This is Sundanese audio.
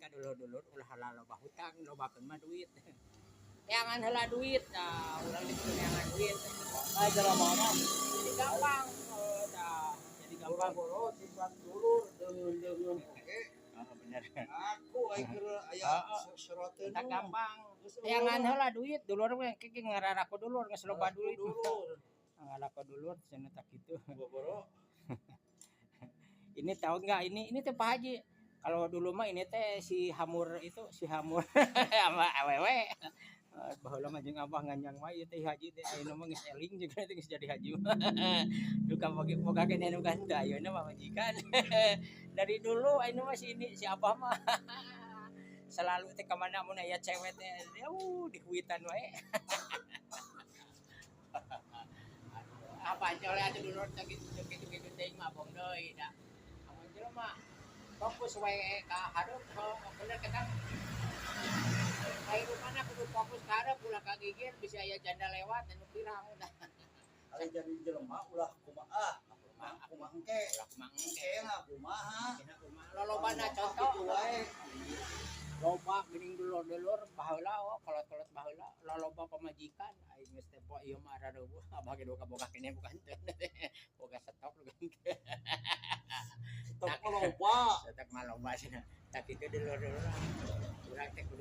ka dulur-dulur ulah loba hutang, lobakeun mah duit. Neangan heula duit, nah urang teh kudu neangan duit. Ah, jelema mah Jadi gampang, oh, dah. Jadi gampang. Boro-boro sifat dulur deungeun-deungeun oge. Oh, bener. Aku ai keur aya seroteun. Tak gampang. Neangan heula duit, dulur mah kieu ngararaku dulur geus loba duit. Dulur. Ngararaku dulur cenah tak kitu. Boro. Ini tahu nggak, ini teh Pak Haji. Kalau dulu mah ini teh si Hamur itu, si Hamur sama awewe. Eh, baheula mah jeung abah nganjang wae ieu teh haji teh, ayeuna mah geus eling juga teh geus jadi haji. Duka boga boga keneh nu ganteu ayeuna mah majikan. Dari dulu ayeuna mah si ini si abah mah selalu teh ka mana mun aya cewek teh dihuitan wae. Apa aja oleh atuh dulur teh kitu kitu kitu teh mah bong deui da. Amun jelema fokus wae ka hareup, oh, bener kata kahirupana kudu fokus ka hareup, ulah kagigir bisa aya janda lewat anu pirang udah. Ari jadi jelema ulah kumaha, kumaha kumaha engke. Ulah kumaha Engke engke. Lah kumaha. Kena kumaha lolobana contoh Kitu wae. Loba geuning dulur-dulur baheula, oh, kolot-kolot baheula loloba pamajikan, aing geus teh poe ieu mah rareueuh abah ge duka boga keneh bukan teu boga stok bukan teu. Stok loba. Stok mah loba cenah. Tak kitu dulur-dulur urang teh kudu